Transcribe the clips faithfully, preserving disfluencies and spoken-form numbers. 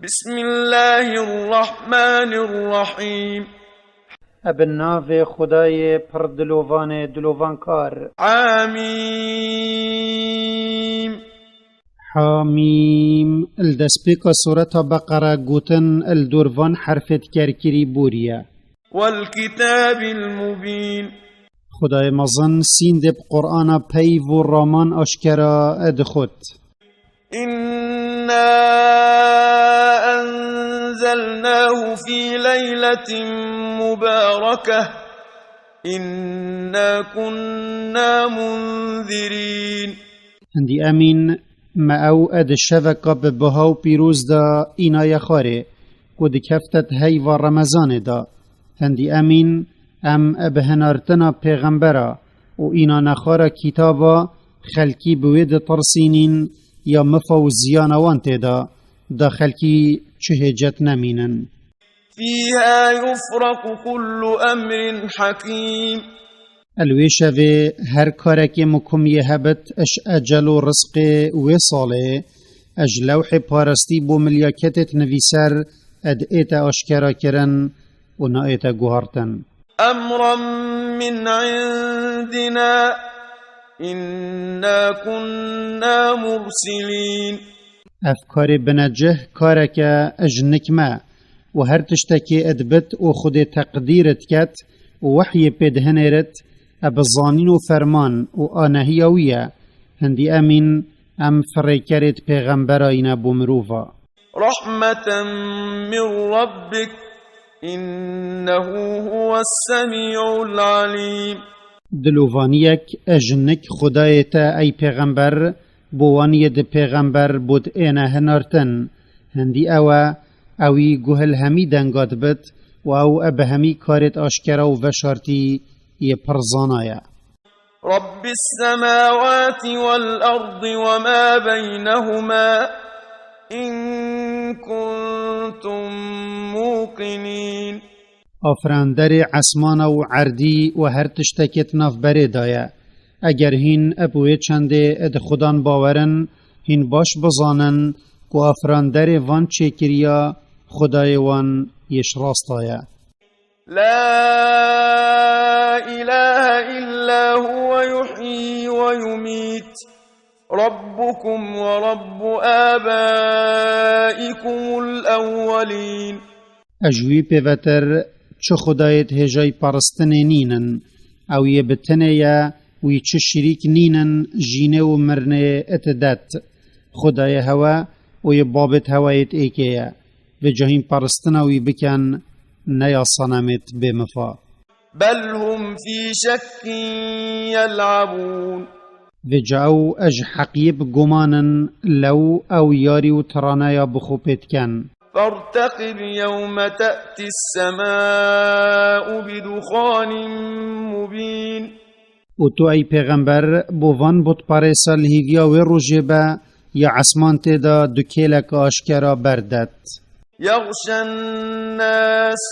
بسم الله الرحمن الرحيم. Bi navê Xwedayê pir dilovanê dilovankar. حميم. Hamîm. Li destpêka Sureta Beqere gotin li dor van herfê dikerkirî boriye. والكتاب المبين. Xwedayê mezin sîndê bi Qur'ana peyv û raman aşkera dixwit. إنا أنزلناه في ليلة مباركة إنا كنا منذرين. Hindî emîn me ew di şeveka bi biha û pîroz de înaye xwarê, ku dikeftet heyva Remezanê de. Hindî emîn em bi hinartina pêxembera û îna nexwara kitaba xelkî bi wê ditirsînîn ya mifa û ziyana wan tê de, da xelkî çi hêcet nemînin. فيها يفرق كل أمر حكيم. Li wê şevê her karekê mukum yê hebit ji ecel û rizqê wê salê, ji lewhê parastî bo milyaketêt nivîser ed ête aşkera kirin û naête guhartin. أمرا من عندنا إنا كنا مرسلين. Ev karê binecih kareke ji nik me û her tiştekê dibit û Xwedê teqdîr diket û wehyê pê dihinêrit, e bi zanîn û ferman û anehiya wî ye. Hindî emîn em firêkerêt pêxemberayî ne bo mirova. رحمة من ربك إنه هو السميع العليم. Dilovaniyek ji nik Xwedayê te ey pêxember, bo wan yê di pêxember bût êne hinartin. Hindî ew e, ewî guhil hemî denga dibit û ew e bi hemî karêt aşkera û veşartî yê pir zana ye. رب السماوات والأرض وما بينهما إن كنتم موقنين. Afiranderê esmana û erdî û her tiştekê di navberê de ye. Eger hîn bi wê çendê di Xudan bawer in, hîn baş bizanin ku afiranderê van çêkiriya Xwedayê wan yê ji rasta ye. لا إله إلا هو يحيي ويميت ربكم ورب آبائكم الأولين. Ji wî pêvetir çi xwedayêt hêjayî paristinê nînin. Ew yê bi tinê ye, wî çi şirîk nînin, jînê û mirinê it det. Xwedayê hewe û yê babêt hewayêt êkê ye. Vêca hîn paristina wî bikin, ne ya senemêt bêmifa. بل هم في شك يلعبون. Vêca ew ji heqiyê bi guman in, lew ew yarî û tiraneya bi xwe pê dikin. فارتقب يوم تأتي السماء بدخان مبين. Û tu ey pêxember bo van butparêsa li hîviya wê rojê be, ya esman tê de dukêleke aşkera berdet. يغشى الناس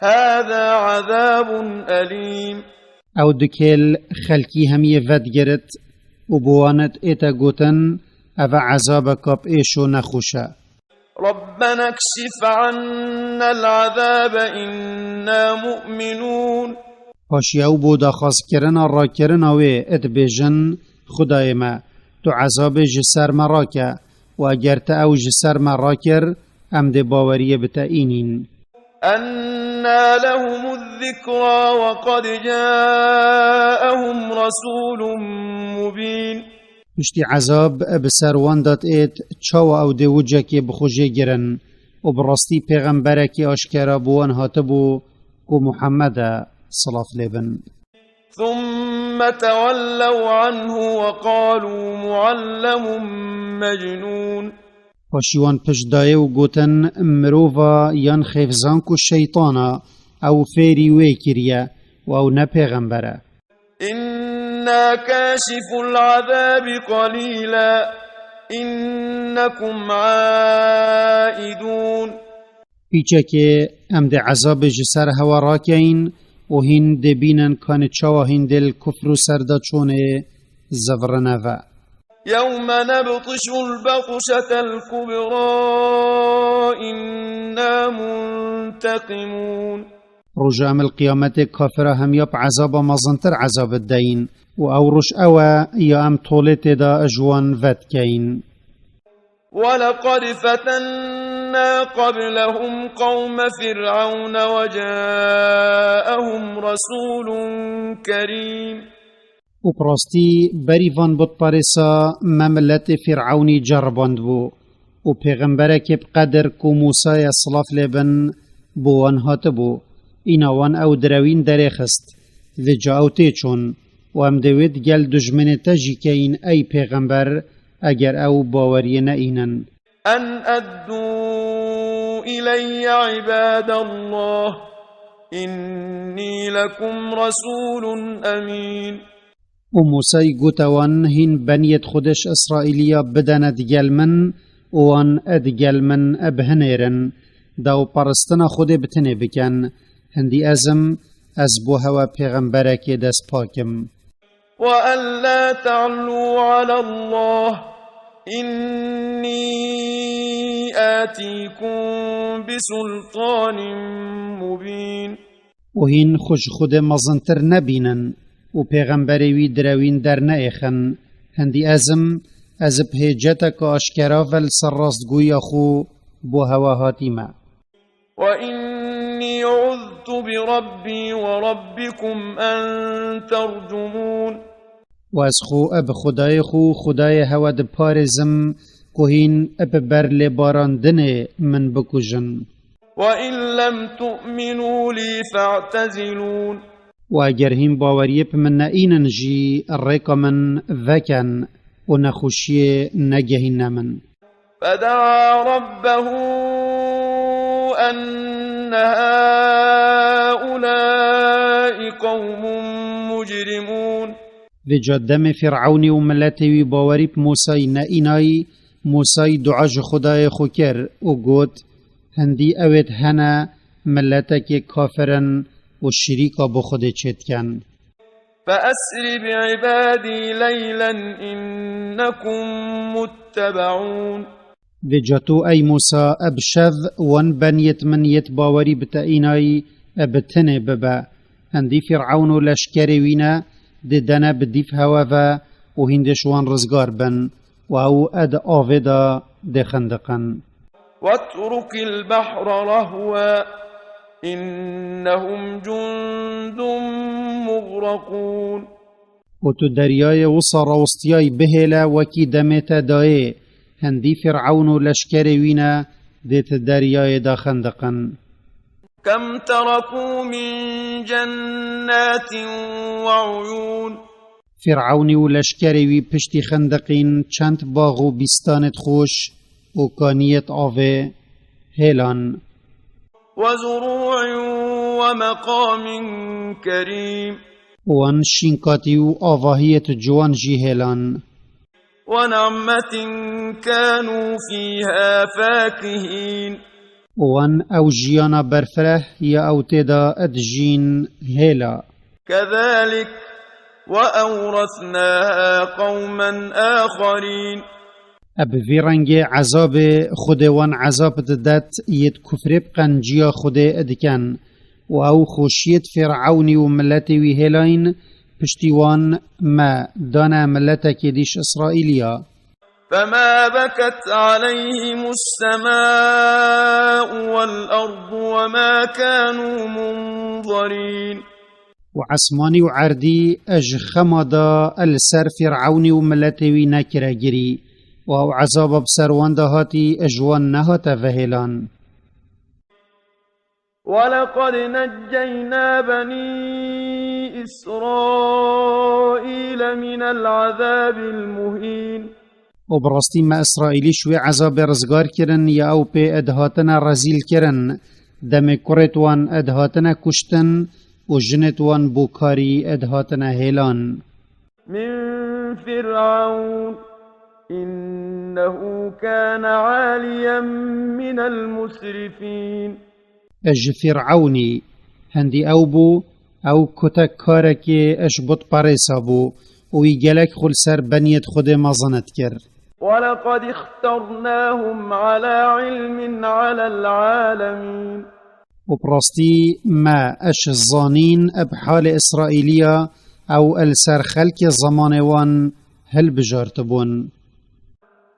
هذا عذاب أليم. Ew dukêl xelkî hemiyê vedigirit û bi wan ête gotin, ev e ezabeka bi êş û nexweş e. ربنا اكشف عنا العذاب إنا مؤمنون. Paşî ew bo daxwazkirina rakirina wê dibêjin, Xwedayê me, tu ezabê ji ser me rake û eger te ew ji ser me rakir, em dê baweriyê bi te înîn. أنى لهم الذكرى وقد جاءهم رسول مبين. Piştî ezab bi ser wan de diêt, çawa ew dê wicekê bi xwe jê girin û bi rastî pêxemberekî aşkera bi wan hatibû ku Muhammed e, silav lê bin. ثم تولوا عنه وقالوا معلم مجنون. Paşî wan pişt dayê û gotin, mirova yan xêfzank û şeytan e, ew fêrî wê kiriye û ew ne pêxember e. إنا كاشفو العذاب قليلا إنكم عائدون. Pîçekê em dê ezabê ji ser hewa rakeyin û hîn dê bînin kanê çawa hîn dê li kufr û serdaçonê zivirine ve. يوم نبطش البطشة الكبرى منتقمون. Roja em li qiyametê kafira hemiya bi ezaba mezintir ezab dideyîn û ew roj ew e ya em tolê tê de ji wan vedikeyin. ولقد فتنا قبلهم قوم فرعون وجاءهم رسول كريم. Û bi rastî berî van butparêsa me miletê Fîrewnî ceribandibû û pêxemberekê bi qedir ku Mûsa ye silav lê bin bo wan hatibû. Îna wan ew direwîn derêxist. Vêca ew tê çûn û em dê wê digel dujminê te jî keyin ey pêxember eger ew baweriyê neînin. أن أدوا إلي عباد الله إني لكم رسول أمين. Û Mûsayî gote wan, hîn beniyêt Xwedê ji Îsraîliya bidene digel min û wan digel min bihinêrin, daw peristina Xwedê bi tinê bikin. Hindî ez im, ez bo hewe pêxemberekê destpak im. وأن لا تعلوا على الله إني آتيكم بسلطان مبين. Û hîn xwe ji Xwedê mezintir nebînin û pêxemberê wî direwîn derneêxin. Hindî ez im, ez bi hêceteke aşkera ve li ser rastgoya xwe bo hewe hatîme. وإني عذت بربي وربكم أن ترجمون. Û ez xwe bi Xwedayê xwe û Xwedayê hewe diparêzim ku hîn bi ber lêbarandinê min bikujin. وإن لم تؤمنوا لي فاعتزلون. Û eger hîn baweriyê bi min neînin jî, rêka min veken û nexweşiyê negehîne min. فدعا ربه أن هؤلاء قوم مجرمون. Vêca demê Fîrewnî û miletê wî bawerî bi Mûsayî neînayî, Mûsayî dua ji Xwedayê xwe kir û got, hindî ewêt hene miletekê kafir in û şirîka bo Xwedê çêdikin. فأسر بعبادي ليلا إنكم متبعون. Vêca tu, ey Mûsa, ev şev wan beniyêt min yêt bawerî bi te înayî, e bi tinê bibe. Hindî Fîrewn û leşkerê wî ne, dê dene bi dîv hewe ve û hîn dê ji wan rizgar bin û ew e di avê de dê xindiqin. واترك البحر رهوا إنهم جند مغرقون. Û tu deryayê wisa rawistiyayî bihêle wekî demê te dayê, hindî Fîrewn û leşkerê wî ne dê ti deryayê de xindiqin. كم تركوا من جنات وعيون. Fîrewnî û leşkerê wî piştî xindiqîn çend bax û bîstanêt xweş û kaniyêt avê hêlan. وزروع ومقام كريم. Û wan şînkatî û avahiyêt ciwan jî hêlan. ونعمة كانوا فيها فاكهين. Û wan ew jiyana berfireh ya ew tê de dijîn hêla. كذلك وأورثناها قوما آخرين. E bi vî rengê ezabê Xwedê wan ezab didet yêt kufrê bi qenciya Xwedê diken û ew xweşiyêt Fîrewnî û miletê wî hêlayîn, piştî wan me dane miletekê dîş Îsraîliya. فما بكت عليهم السماء والأرض وما كانوا منظرين. Û esmanî û erdî ji xema de li ser Fîrewnî û miletê wî nekire girî. Û ew ezaba bi ser wan de hatî ji wan nehate vehêlan. ولقد نجينا بني إسرائيل من العذاب المهين. Û bi rastî me Îsraîlî ji wê ezabê rizgar kirin ya ew pê dihatine rezîlkirin, demê kurêt wan dihatine kuştin û jinêt wan bo karî dihatine hêlan. من فرعون إنه كان عاليا من المسرفين. Ji Fîrewnî, hindî ew bû, ew kutekkarekê ji butperêsa bû û wî gelek xwe li ser beniyêt Xwedê mezin dikir. ولقد اخترناهم على علم على العالمين. û bi rastî me eş zanîn eb halê Îsraîliya ew el ser xelkê zemanê wan hilbijartibûn.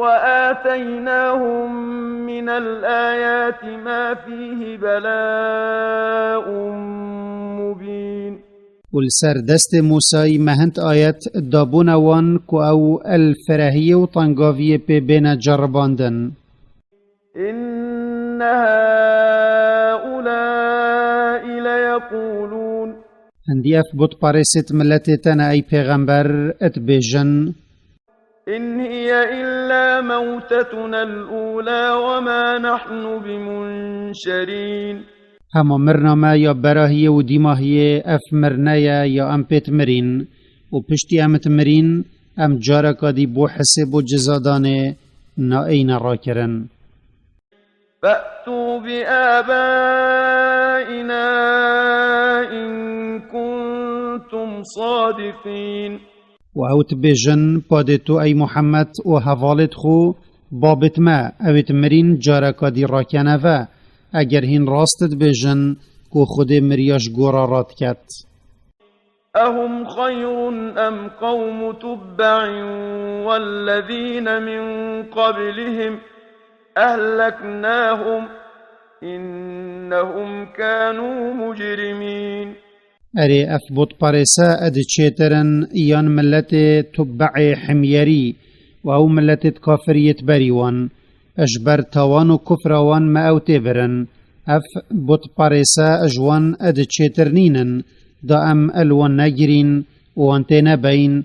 وآتيناهم من الآيات ما فيه بلاء مبين. û li ser destê Mûsayî me hind ayet dabûne wan ku ew el ferehiyê û tengaviyê pê bêne ceribandin. إن هؤلاء ليقولون. Hindî ev butparêsêt miletê te ne ey pêxember, dibêjin. إن هي إلا موتتنا الأولى وما نحن بمنشرين. Hema mirina me ya berahiyê û dîmahiyê ev mirine ye ya em pêt mirîn û piştî em it mirîn, em careka dî bo hisêb û cizadanê naeyne rakirin. فأتوا بآبائنا إن كنتم صادقين. û ew dibêjin, padê tu ey Muhammed û hevalêt xwe, babêt me, ewêt mirîn careka dî rakene ve, eger hîn rast dibêjin ku Xwedê miriya ji gora radiket. أهم خير أم قوم تبع والذين من قبلهم أهلكناهم إنهم كانوا مجرمين. Erê ev butparêse ed çêtir in yan miletê Tubbeê Himyerî û ew miletêt kafiriyêt berî wan? Ji ber tawan û kufra wan me ew tê birin. Ev butparêse ji wan ed çêtir nînin, da em el wan negirîn û wan tê nebeyin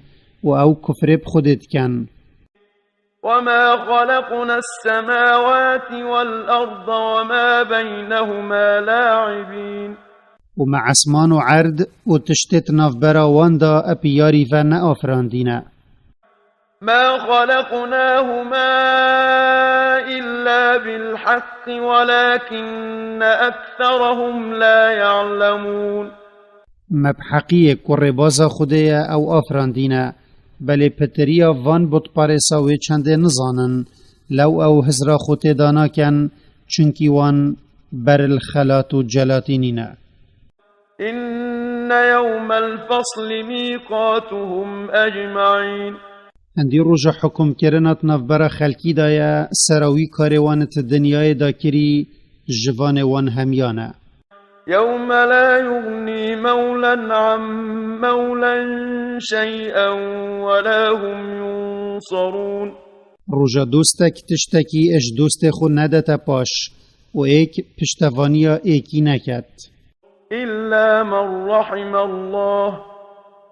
û ew kufrê bi Xwedê dikin. وما خلقنا السماوات والأرض وما بينهما لاعبين. û me esman û erd û tiştêt navbera wan de ep yarî ve neafirandîne. ما خلقناهما إلا بالحق ولكن أكثرهم لا يعلمون. Me bi heqiyê ku rêbaza Xwedê ye ew afirandîne, belê pitiriya van butparêsa wê çendê nizanin, lew ew hizra xwe tê de nakin, çunkî wan ber li xelat û celatî nîne. إن يوم الفصل ميقاتهم أجمعين. Hindî roja hukmkirina di navbera xelkî de ye, sera wî karê wan di dinyayê de kirî, ji vanê wan hemiyan e. يوم لا يغني مولى عن مولى شيئا ولا هم ينصرون. Roja dostek tiştekî ji dostê xwe nedete paş û êk piştevaniya êkî neket. إلا من رحم الله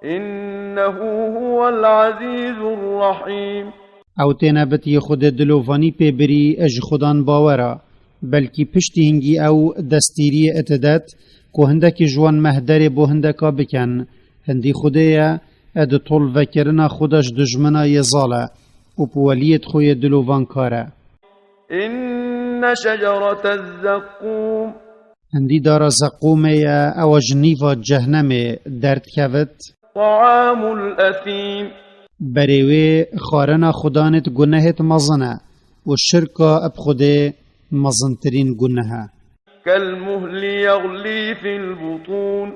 إنه هو العزيز الرحيم. Ew têne bitiyê Xwedê dilovanî pê birî ji Xudan bawera, belkî piştî hingî ew destîriyê itidet ku hindekî ji wan mehderê bo hindeka bikin. Hindî Xwedê ye, e di tol vekirina Xweda ji dijmina yê zal e û bi weliyêt xwe yê dilovan kar e. إن شجرة الزقوم. Hindî dara zeqûmê ye, ewa ji nîva cehnemê derdkevit. طعام الأثيم. Berê wê xwarina xudanêt gunehêt mezin e û şirka bi Xwedê mezintirîn guneh e. كالمهل يغلي في البطون.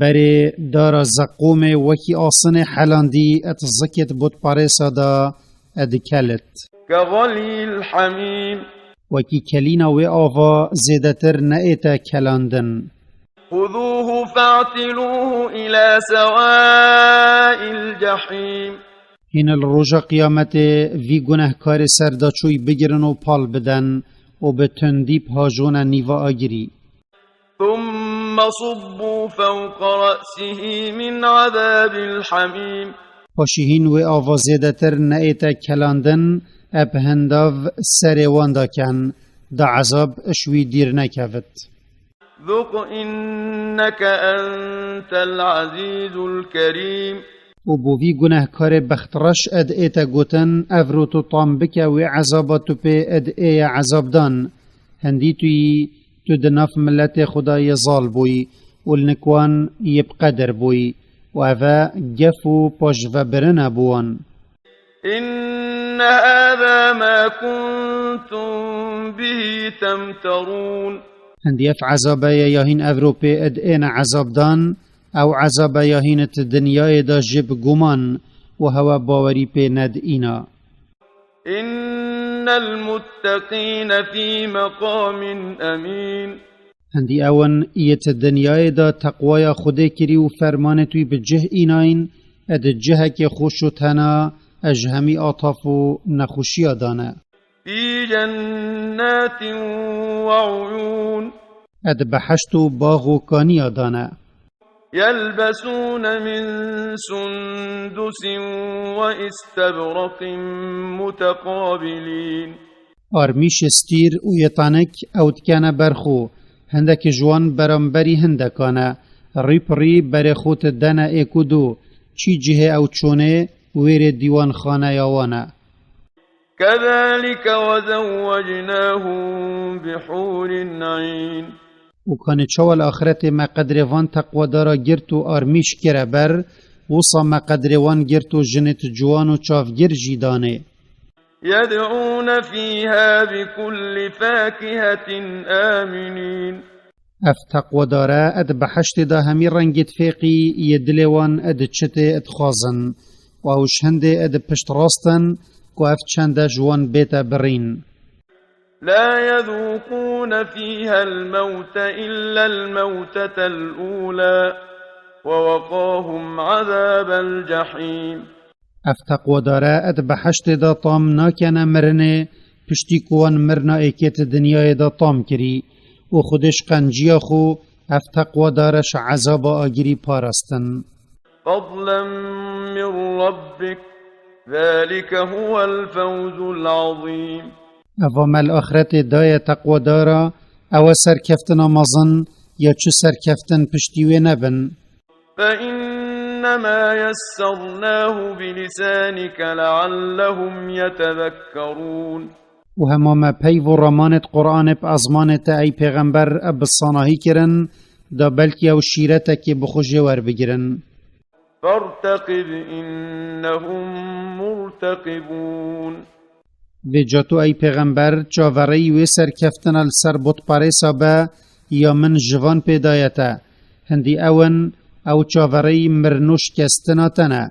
Berê dara zeqûmê wekî asinê helandî et zikêt butparêsa da e dikelit. كغلي الحميم. Wekî kelîna wê ava zêdetir neête kelandin. خذوه فاعتلوه إلى سواء الجحيم. Hîn li roja qiyametê vî gunehkarê serdaçûyî bigirin û pal biden û bi tundî bi hajone nîva agirî. ثم صبوا فوق رأسه من عذاب الحميم. Paşî hîn wê ava zêdetir neête kelandin, e bi hindav serê wan de ken, da ezab ji wî dîr nekevit. ذق إنك أنت العزيز الكريم. û bo vî gunehkarê bextreş ed ête gotin, evro tu tam bike wê ezaba tu pê ed êye ezabdan. Hindî tu yî, tu di nav miletê Xwedayê zal bûyî û li nik wan yê bi qedir bûyî û ev e gef û paşvebirine bo wan. إن هذا ما كنتم به تمترون. Hindî ev ezabe ye ya hîn Ewropê id êne ezabdan, ew ezabe ya hîn it dinyayê de jê bi guman û hewe bawerî pê nedîna. إن المتقين في مقام أمين. Hindî ewin yê ti dinyayê de teqwaya Xwedê kirî û fermanê wî bi cih înayîn, ed cihekê xweş û tena, e ji hemî ataf û nexweşiya dane. في جنات وعيون. Ed behişt û bax û kaniya dane. يلبسون من سندس وإستبرق متقابلين. Armîşê stîr û yê tanik ew dikene ber xwe, hindekî ji wan beramberî hindekan e, rî bi rî berê xwe didene êk û du, çî cihê ew çûnê wêrê dîwanxaneya wan e. كذلك وزوجناهم بحور عين. Û kanê çawa li axretê me qedrê van teqwedara girt û armîş kire ber, wisa me qedrê wan girt û jinê ti ciwan û çavgir jî danê. يدعون فيها بكل فاكهة آمنين. Ev teqwedare ed behiştê de hemî rengê difêqî yê dilê wan ed çitê dixwazin. Û ew ji hindê ed pişt rast in ku ev çende ji wan bête birîn. لا يذوقون فيها الموت إلا الموتة الأولى ووقاهم عذاب الجحيم. Ev teqwedare ed behiştê de tam nakene mirinê, piştî ku wan mirina êkê ti dinyayê de tam kirî û Xwedê ji qenciya xwe ev teqwedare ji ezaba agirî parastin. فضلا من ربك، ذلك هو الفوز العظيم. Eva me li axretê daye teqwedara, ew e serkeftina mezin, ya çi serkeftin piştî wê nebin. فإنما يسرناه بلسانك لعلهم يتذكرون. Û hema me peyv û ramanê di Qur'anê bi ezmanê te ey pêxember bi sanahî kirin, da belkî ew şîretekê bi xwe jê werbigirin. فارتقب إنهم مرتقبون. Vêca tu ey pêxember çavereyî wê serkeftina li ser botperêsa be ya min ji van pê daye te. Hindî ew in, ew çavereyî mirin û şikestina te ne.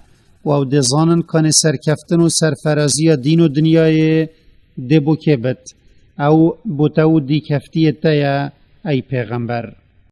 Û ew dê zanin kanê serkeftin û serferaziya dîn û dinyayê dê bo kê bit. Ew bo te û dîkeftiyê te ye, ey pêxember.